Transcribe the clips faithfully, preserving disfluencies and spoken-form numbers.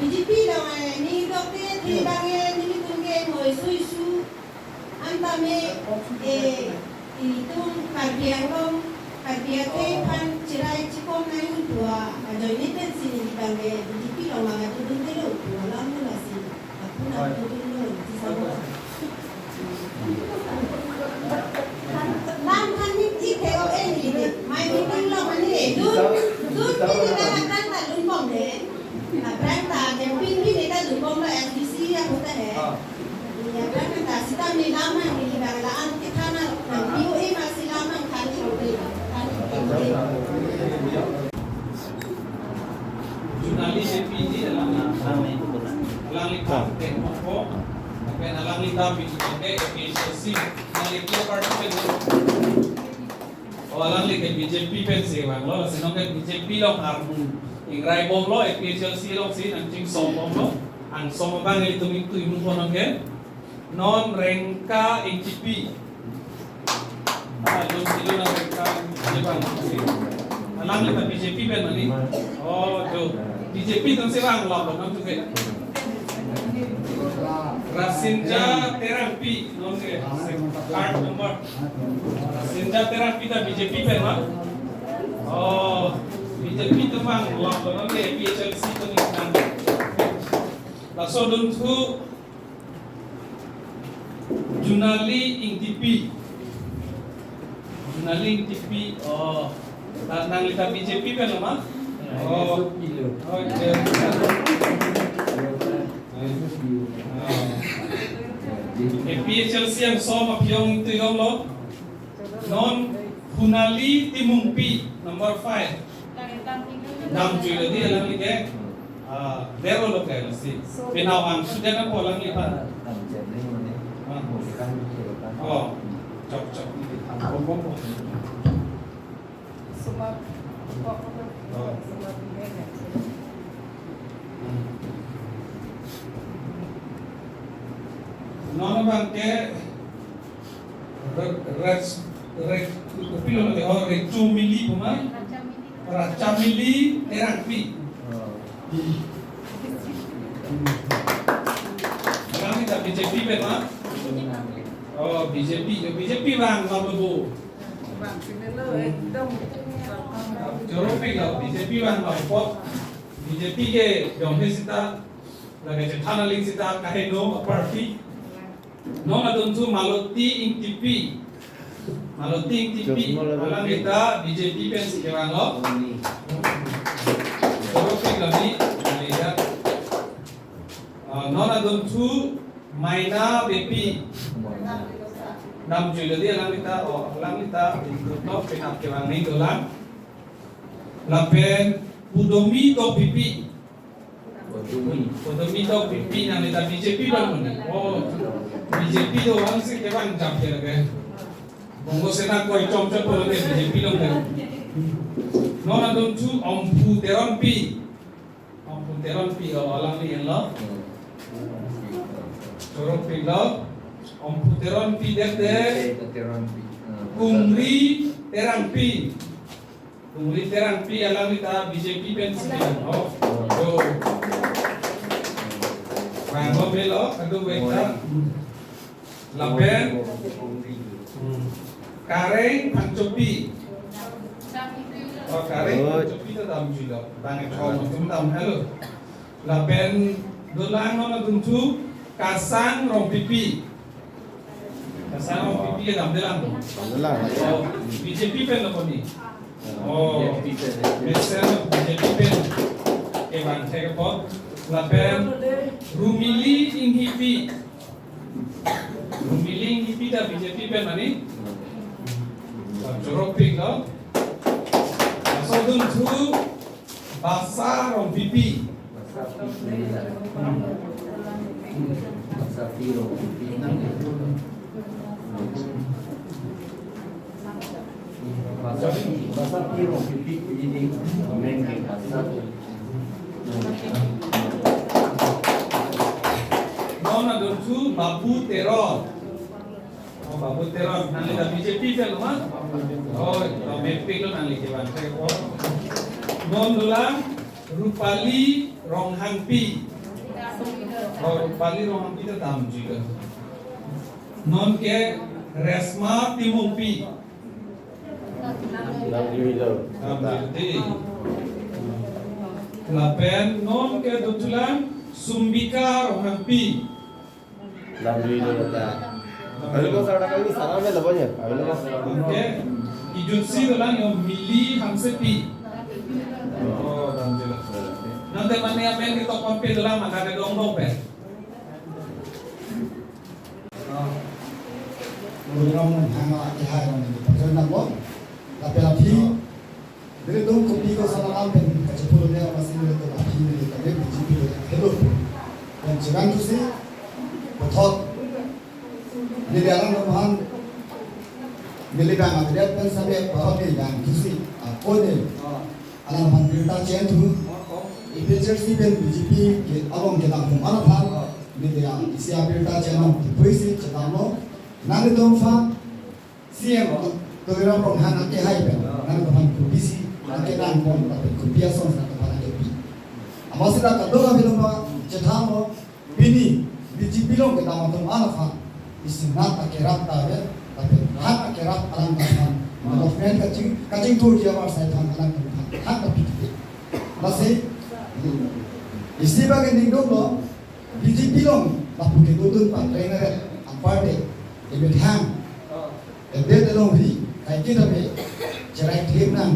B J P along, eh, ningdok ke, the bang, eh, nelitum ke ngoi sui su. Antame, eh, itum Karbi Anglong, Karbi akhei aphan cherai chekom nangji pu ajoine pensi neli bang, eh, B J P along bang atudun delo pu alam lo lasi. Apun atudun lo, si sa lo. Lam khan ni tik thek-o, eh, neli de. Mai meeting lo mane, eh, dun, dun pini ta aphrang ta dunbom de. Aphrang ta campaign pini ta dunbom lo, F D C ahut ta he. Ah. Aphrang ta sita me lam nang neli bang la-an kethan nang, nang P O A ma si lam nang than ni ope. Than ni ope. Jurnali J P ini dalam alang lipat ke moko, pen alang lipat B J P ke A P H L C, alang lipat party ke dulu. Oh, alangli ke B J P pensi vanglo, lasi non ke B J P along armu ingrai bomlo, A P H L C alongsi nangchingsom bomlo, angsom abang ilitum ingtui mung konon ke. Non Rengka Ingtipi. Ah, lun si lun Rengka Ingtipi bang. Alangli ta B J P pen mani. Oh, jo. B J P atumsi vanglo, non tu ke. Rasinja Terangpi, non ke. Card number. Rasinja Terangpi ta B J P pen ma? Oh, B J P atum vanglo, non ke A P H L C atum ni kan. Laso dunthu Junali Ingtipi. Junali Ingtipi, oh. Ta nangli ta B J P pen lo ma? Oh. Oh, iya. Ah. A P H L C angsom aphi-ong ingtui bomlo. Non Hunali Timungpi, number five. Damjui lo di alangli ke. Ah, bero lo ke lasi. Penang ang sudah na polang lipan. Ah. Oh, chok, chok. Bom, bom, bom. Oh. Hmm. Non abang ke Re-, res-, re-, kopilo lagi, oh, Rechumili pu ma? Rachamili Terangpi. Oh. Alangli ta B J P pen ma? Oh, B J P, jo B J P bang, bang lo bo. Bang, sini lo, eh, dong. Choro pik lo, B J P bang, bang po. B J P ke, jong he sita, lagi chethan aling sita, kaheno, party. Non adunthu Maloti Ingtipi. Maloti Ingtipi, alangli ta B J P pensi kevanglo. Choro pik lo ni, alangli ta. Ah, non adunthu Maina Beypi. Damjui lo di alangli ta, oh, alangli ta, no, penap kevang ni dolang. Lapen Pudomi Tokbipi. Pudomi. Pudomi Tokbipi nangli ta B J P bang muni. Oh, B J P do ang si kevang jam ke lagi. Bongo Sena koi chom chom pulo ke B J P lo ke. Non adunthu Omphu Teronpi. Omphu Teronpi, oh, alangli henlo. Choro pik lo. Omphu Teronpi det de. Teronpi. Kungri Terangpi. Kungri Terangpi alangli ta B J P pensi kevang. Oh. Jo. Bang lo melo, kadokave ta. Lapen. Hmm. Kareng Phangchopi. Oh, Kareng Phangchopi ta damjui lo. Bang chom atum dam helo. Lapen dolang non adunthu Kasang Rongpipi. Kasang Rongpipi ke damdelang. Damdelang. Oh, B J P pen lo koni. Oh, mesen B J P pen. Kevang thek apot. Lapen Rumili Inghipi. Rumili Inghipi ta B J P pen mani. Choro pik lo. Laso adunthu Basa Rongpipi. Non adunthu Babu Teron. Oh, Babu Teron, nangli ta B J P pen lo ma? Oh, to mepik lo nangli kevang. Oh. Non dolang Rupali Ronghangpi. Pali Ronghangpi ta damjuilo. Non ke Resma Timungpi. Damjuilo. Damjuilo. Lapen non ke dothulang Sumbika Ronghangpi. Damjuilo ta. Avelo ko, sar, kami sar avelo banya. Avelo ko. Oke. Kejutsi dolang yo Mili Hansepi. Oh, damjuilo. Nonte mane amen ketok ponpe dolang, maka kedong dong pe. Murung hang a kehai nang ni pajon nang bon. Tapi lagi, nelitum kopi ko sana lam pen kachepur ne, masih nelitum api nelitum B J P lo hello. Dan jangan tu si, puthot. Neli alang atum aphan, neli bang update pen sampai puthot neli bang tu si, ako ne. Alang aphan birta chen thu. A P H L C pen B J P ke along kedam atum aphan, neli isi abirta chen nang tu puisi chedamlo. Nanglitum aphan C M Tuliram Ronghang akehai pen nanglitum aphan kopi si akedam pon, lapen kopi ason si nanglitum aphan akepi. Amatsi dak kadokave atum aphan chethanlo. Pini B J P along kedam atum aphan isi nat akerap ta ave, lapen hak akerap alang aphan, development kaching, kachingthurji amar sai aphan alang aphan hak ta piti. Lasi isi bagi ningduklo, B J P along lapu kedodun patrengret aparte, emethang, edet along ri, kaiketa me, cherai thim nang,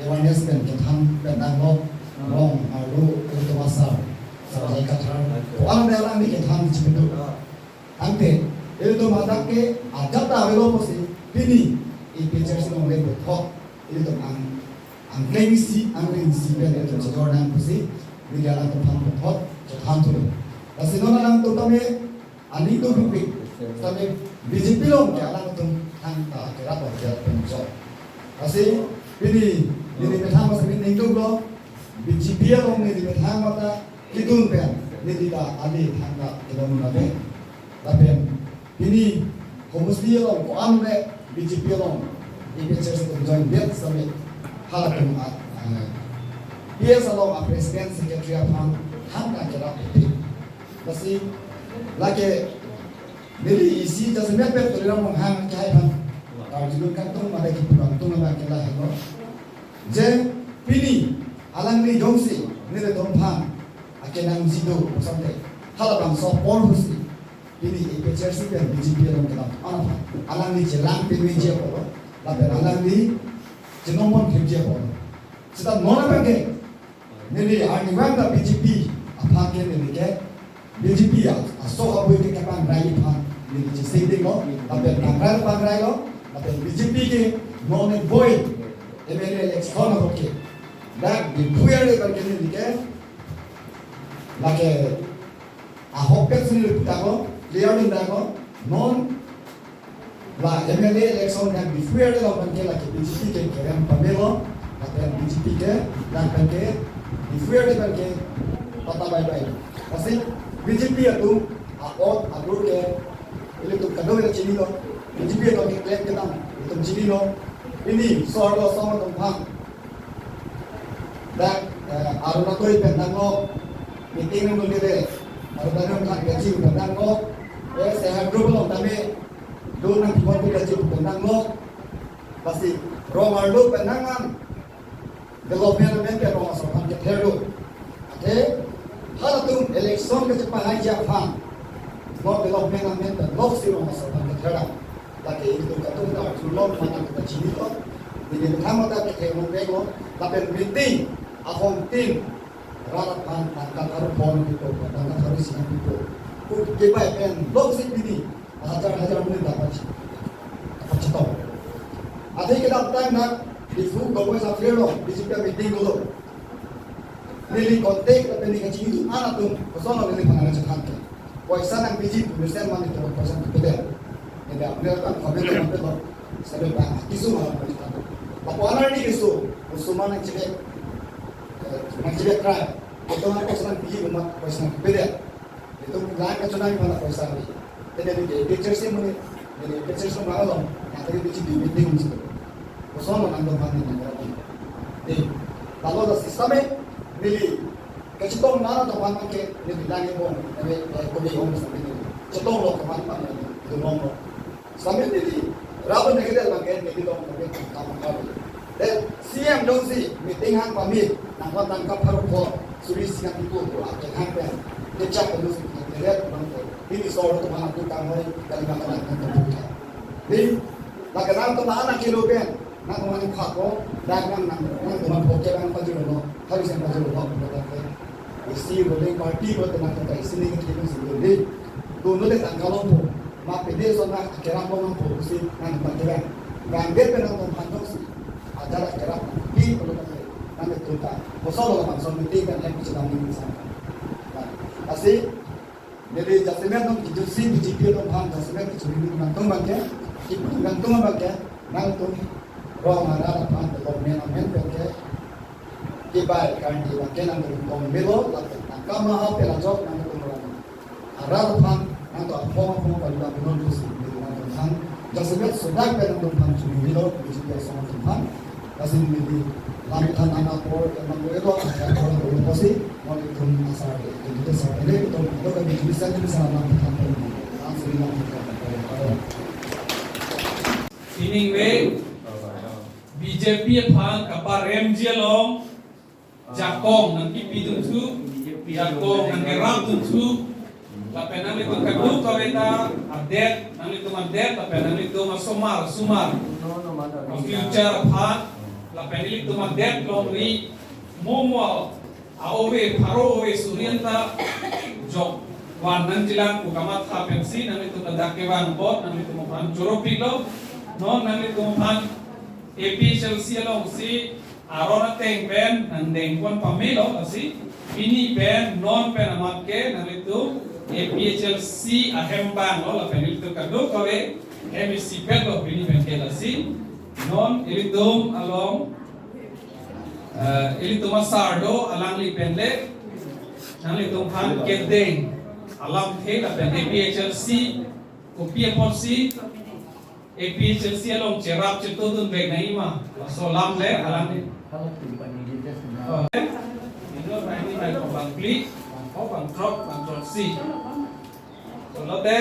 awareness pen kethan pen nanglo, rong, arlo, utu asar, Sarjai Kathar, ko alang de alang ni kethan chipindu. Ante, ilitum hadak ke ajat ta avelo pusi, pini, A P H L C along le puthot, ilitum ang, angkleng isi, angkleng isi pen ilitum chejor nang pusi, media alangtum aphan puthot, chethan thulo. Lasi non alangtum tame, aning tu bipik, tame B J P along ke alangtum thangta kerap abiat penjor. Lasi, pini, neli methang masa ningduklo, B J P along neli methang mata, kedun pen, neli ta ale thangta kedun ave. Lapen, pini, homosti along, ko-an le B J P along, A P H L C atum join det sami, halatum a, a, P S along a president secretary aphan, thangta kerap ave. Lasi, lake, neli isi jasemet pen Tuliram Ronghang akehai aphan, karjulun kangtung, mate kipu kangtung, mate kela helo. Je, pini, alangli jongsi, nelitum aphan akenangji do, sampai halabangso apor pusi, pini A P H L C pen B J P along kedam atum aphan, alangli chelang pen meji apotlo, lapen alangli chenong pon thipji apotlo. Seta non abang ke, neli arnivang ta B J P aphan ke neli ke, B J P a, aso abui ke kepangrai aphan, neli chesing dinglo, lapen pangrai pangrailo, lapen B J P ke non e boi, M L A election ahok ke. Dak di puya le bang ke neli ke, lake, ahok pek sini le putaklo, clear dun daklo, non, la M L A election yang di puya le lo bang ke lake B J P ke kerem pamelo, lapen B J P ke, lapen ke, di puya le bang ke, pata bye bye. Lasi B J P atum, a-ot, adur ke, ilitum kadokave chinilo, B J P atum ke klem kedam, ilitum chinilo, pini, so-arlo asong atum aphan, dak, eh, Arunachal pen nanglo, meeting nanglo dede, Arunachal pen nanglo, eh, Sehar group along tame, do nang kibon pen kachi pen nanglo, lasi, rong arlo pen nang an, development amen pen rong asor aphan kether do. Athe, halatum election kachepahaiji aphan, non development amen pen loksi rong asor aphan kether dam. Lake ilitum katung ta arjulong mane kita chinilo. Neli methang mata kethe rong veklo. Lapen meeting ahong tin rat aphan tangka tharo pon pipo, tangka tharo isi nangpipo. Ku kebai pen loksi pini hajar hajar monit ta pachi, pachitong. Athe kedamtang na Diphu Gopoi Sapri along B J P meeting dolo. Neli contact lapen neli kachini atum atum, kosonlo neliphan nangchethan ke. Poisa nangpiji, mesen mane to poisa nangpede. Neli apni atum comment nangpelo. Sabe bang, kisu malam poisa. Lapu alarni kisu, kusuman nangchebek, eh, nangchebek krai. Ito nang poisa nangpiji, kumat poisa nangpede. Itum lang kachonai mana poisa ni. Tene ni ke picture si muni, ni picture si mana lo. Yang tadi B J P meeting si. Kosonlo nangtum aphan ni nang rapi. Ni, lalu ada sistem eh, neli Chetong nangtum aphan ke neli bilang ebong, neli, eh, kami ong sami neli. Chetonglo teman teman neli, dunong lo. Sami neli, rabun neli abang ke neli dong neli tangka mangkal. Then C M dong si meeting hang pame, nangkok tangka pharo pho, suri isi nangkok ko, ko, ake hang pen. Kechak pen si neli dong ko. Ini solo teman aku tangoi, kali makan nangtum. Ni, la kenangtum anak kilo pen. Nangtum aphan phak ko, dak nang nang, nangtum aphan phak ke nang pajirlo, hari sen pajirlo, isi ruling party ko tenang kata isi ni kita isi ruling. Dunlo le tangka longpo, ma pede so na kerap longpo, si nang pajirlo. Nang dia pe nangtum aphan dong si, ajar kerap, pi ko lo kata, nang itu ka, kosong lo bangso meeting kan yang bisa kami sama. Lasi, neli jasemet nangkejutsi B J P atum aphan jasemet kechuri nangtum abang ke, kipu nangtum abang ke, nangtum rong arat aphan development amen pen ke, kibai kan di abang ke nangtum kong melo, lapen nangkam maha pen ajok nangtum rong arat aphan, nangtum aphong aphong kali la pinon tusi, neli nangtum aphan, jasemet sudak pen nangtum aphan churi melo, B J P asong atum aphan. Lasi neli lam than nang apor, emang gue lo, asar apor lo, lo kosi, non itum asar, itum asar, ele itum, lo kami itum bisa, itum bisa lam than pon, langsung lam than pon. Anyway, B J P aphan kaparemji along, jakong nangkipidun thu, jakong nangkerapdun thu, lapen nanglitum kadokave ta adet, nanglitum adet, lapen nanglitum asomar, sumar, future aphan, lapen ilitum adet longri, momo, a-ove, pharo ove, suri anta, jok, van nangjilang pu kamatha pensi, nanglitum ladak kevang apot, nanglitum aphan choropiklo, non nanglitum aphan A P H L C alongsi, aron ateng pen nangdeng pon pamelo lasi, pini pen non pen amat ke nanglitum A P H L C ahem abang lo lapen ilitum kadokave hem isipet lo pini pen ke lasi, non ilitum along, eh, ilitum asar do alangli pen le nanglitum aphan kedeng alamthe lapen A P H L C kopi apotsi A P H L C along cherap chetodun vek nangji ma, laso alam le alang ni. Halo, tum pani di test na. Oh. Ino ini mai ko bangpli, bangpho, bangthrok, bangthroksi. Pulote,